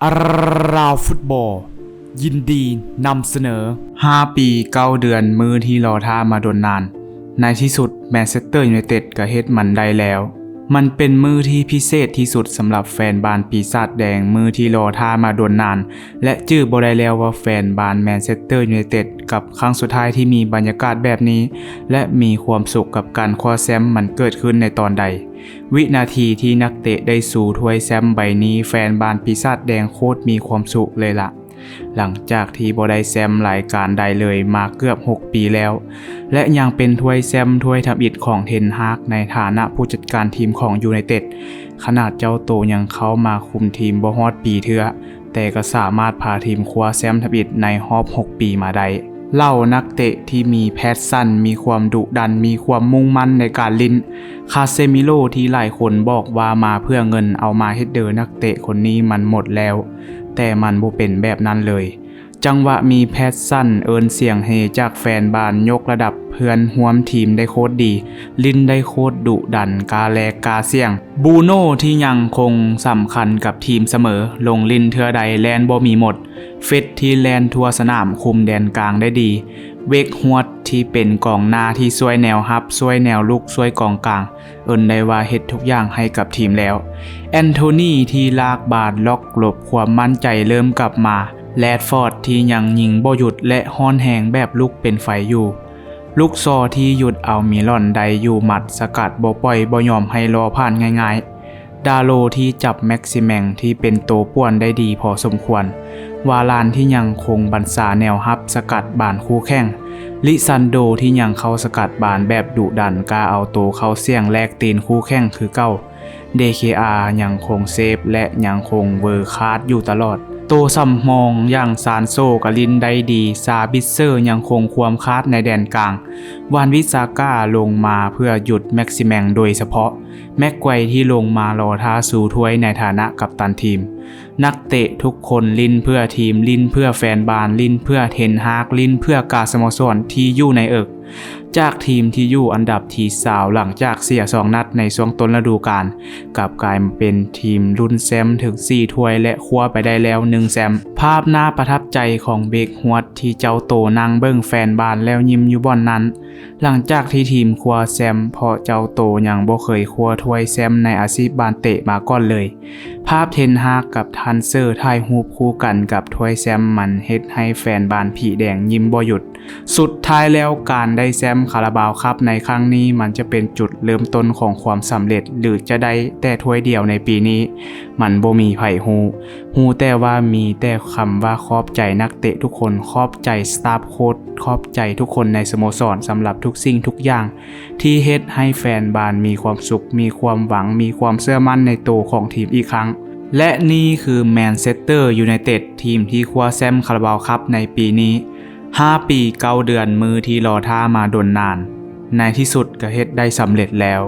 ອາລາວຟຸດບອລ ຍິນດີນຳສະເໜີ. ຫ້າປີເກົ້າເດືອນ ມື້ທີ່ລໍຖ້າມາດົນນານ, ໃນທີ່ສຸດ ແມນເຊັສເຕີ ຢູໄນເຕັດ ກໍເຮັດມັນໄດ້ແລ້ວ. ມັນເປັນມື້ທີ່ພິເສດທີ່ສຸດສຳລັບແຟນບານປີສາດແດງ, ມື້ທີ່ລໍຖ້າມາດົນນານ ແລະ ຈື່ບໍ່ໄດ້ແລ້ວວ່າແຟນບານແມນເຊັສເຕີ ຢູໄນເຕັດ ກັບຄັ້ງສຸດທ້າຍທີ່ມີບັນຍາກາດແບບນີ້ ແລະ ມີຄວາມສຸກກັບການຄວ້າແຊ້ມ ມັນເກີດຂຶ້ນໃນຕອນໃດ. ວິນາທີທີ່ນັກເຕະໄດ້ຊູຖ້ວຍແຊ້ມໃບນີ້, ແຟນບານປີສາດແດງໂຄດມີຄວາມສຸກເລີຍລະ. ຫຼັງຈາກທີ່ບໍ່ໄດ້ແຊ້ມລາຍການໃດເລີຍມາເກືອບຫົກປີແລ້ວ ແລະ ຍັງເປັນຖ້ວຍແຊ້ມຖ້ວຍທຳອິດຂອງເທັນຮາກໃນຖານະຜູ້ຈັດການທີມຂອງຢູໄນເຕັດ, ຂະໜາດເຈົ້າໂຕຍັງເຂົ້າມາຄຸມທີມບໍ່ຮອດປີເທື່ອ, ແຕ່ກໍສາມາດພາທີມຄວ້າແຊ້ມທຳອິດໃນຮອບຫົກປີມາໄດ້. ເຫຼົ່ານັກເຕະທີ່ມີແພດຊັນ, ມີຄວາມດຸດັນ, ມີຄວາມມຸ່ງໝັ້ນໃນການຫຼິ້ນ. ຄາເຊມິໂລ ທີ່ຫຼາຍຄົນບອກວ່າມາເພື່ອເງິນ, ເອົາມາເຮັດເດີ. ນັກເຕະຄົນນີ້ມັນໝົດແລ້ວ, ແຕ່ມັນບໍ່ເປັນແບບນັ້ນເລີຍ. ຈັງຫວະມີແພດຊັນ, ເອີ້ນສຽງເຮຈາກແຟນບານ, ຍົກລະດັບເພື່ອນຮ່ວມທີມໄດ້ໂຄດດີ, ຫຼິ້ນໄດ້ໂຄດດຸດັນ, ກ້າແລກກ້າສ່ຽງ. ບຣູໂນ ທີ່ຍັງຄົງສຳຄັນກັບທີມສະເໝີ, ລົງຫຼິ້ນເທື່ອໃດແລ່ນບໍ່ມີໝົດ. ເຟດ ທີ່ແລ່ນທົ່ວສະໜາມ, ຄຸມແດນກາງໄດ້ດີ. ເວກຮວດ ທີ່ເປັນກອງໜ້າທີ່ຊ່ວຍແນວຮັບ, ຊ່ວຍແນວລຸກ, ຊ່ວຍກອງກາງ, ເອີ້ນໄດ້ວ່າເຮັດທຸກຢ່າງໃຫ້ກັບທີມແລ້ວ. ແອນໂທນີ ທີ່ລາກບານ, ລັອກ, ຫຼົບ, ຄວາມໝັ້ນໃຈເລີ່ມກັບມາ. ແຣດຟອດ ທີ່ຍັງຍິງບໍ່ຢຸດ ແລະ ຮ້ອນແຮງແບບລຸກເປັນໄຟຢູ່. ລູກຊໍ ທີ່ຢຸດເອົາມິລອນໄດ້ຢູ່ໝັດ, ສະກັດບໍ່ປ່ອຍ, ບໍ່ຍອມໃຫ້ລໍ້ຜ່ານງ່າຍໆ. ດາໂລ ທີ່ຈັບແມັກຊິແມັງ ທີ່ເປັນໂຕປ່ວນໄດ້ດີພໍສົມຄວນ. ວາລານ ທີ່ຍັງຄົງບັນຊາແນວຮັບ, ສະກັດບານຄູ່ແຂ່ງ. ລິຊັນໂດ ທີ່ຍັງເຂົ້າສະກັດບານແບບດຸດັນ, ກ້າເອົາໂຕເຂົ້າສ່ຽງແລກຕີນຄູ່ແຂ່ງຄືເກົ່າ. ເດເຄອາ ຍັງຄົງເຊບ ແລະ ຍັງຄົງເວີຄາດຢູ່ຕະຫຼອດ. ໂຕສຳຮອງຢ່າງຊານໂຊກໍຫຼິ້ນໄດ້ດີ. ຊາບິດເຊີ ຍັງຄົງຄວາມຄາດໃນແດນກາງ. ວານບິດຊາກາ ລົງມາເພື່ອຢຸດແມັກຊິແມັງໂດຍສະເພາະ. ແມັກໄກວ ທີ່ລົງມາລໍຖ້າຊູຖ້ວຍໃນຖານະກັບຕັນທີມ. ນັກເຕະທຸກຄົນຫຼິ້ນເພື່ອທີມ, ຫຼິ້ນເພື່ອແຟນບານ, ຫຼິ້ນເພື່ອເທັນຮາກ, ຫຼິ້ນເພື່ອກາສະໂມສອນທີ່ຢູ່ໃນເອິກ. ຈາກທີມທີ່ຢູ່ອັນດັບທີຊາວ ຫຼັງຈາກເສຍສອງນັດໃນຊ່ວງຕົ້ນລະດູການ, ກັບກາຍມາເປັນທີມລຸ້ນແຊ້ມເຖິງສີ່ຖ້ວຍ ແລະ ຄວ້າໄປໄດ້ແລ້ວໜຶ່ງແຊ້ມ. ພາບໜ້າປະທັບໃຈຂອງເວກຮວດ ທີ່ເຈົ້າໂຕນັ່ງເບິ່ງແຟນບານແລ້ວຍິ້ມຢູ່ບ່ອນນັ້ນ. ຫຼັງຈາກທີ່ທີມຄວ້າແຊ້ມ, ເພາະເຈົ້າໂຕຍັງບໍ່ເຄີຍຄວ້າຖ້ວຍແຊ້ມໃນອາຊີບບານເຕະມາກ່ອນເລີຍ. ພາບເທັນຮາກກັບທັນເຊີຖ່າຍຮູບຄູ່ກັນກັບຖ້ວຍແຊ້ມ ມັນເຮັດໃຫ້ແຟນບານຜີແດງຍິ້ມບໍ່ຢຸດ. ສຸດທ້າຍແລ້ວ, ການໄດ້ແຊ້ມຄາລາບາວຄັບໃນຄັ້ງນີ້ ມັນຈະເປັນຈຸດເລີ່ມຕົ້ນຂອງຄວາມສຳເລັດ ຫຼື ຈະໄດ້ແຕ່ຖ້ວຍດຽວໃນປີນີ້, ມັນບໍ່ມີໃຜຮູ້. ຮູ້ແຕ່ວ່າມີແຕ່ຄຳວ່າຂອບໃຈນັກເຕະທຸກຄົນ, ຂອບໃຈສະຕາຟໂຄດ, ຂອບໃຈທຸກຄົນໃນສະໂມສອນສຳລັບທຸກສິ່ງທຸກຢ່າງ ທີ່ເຮັດໃຫ້ແຟນບານມີຄວາມສຸກ, ມີຄວາມຫວັງ, ມີຄວາມເຊື່ອໝັ້ນໃນໂຕຂອງທີມອີກຄັ້ງ. ແລະ ນີ້ຄືແມນເຊັສເຕີ ຢູໄນເຕັດ ທີມທີ່ຄວ້າແຊ້ມຄາລາບາວຄັບໃນປີນີ້. ຫ້າປີເກົ້າເດືອນ ມື້ທີ່ລໍຖ້າມາດົນນານ, ໃນທີ່ສຸດກໍເຮັດໄດ້ສຳເລັດແລ້ວ.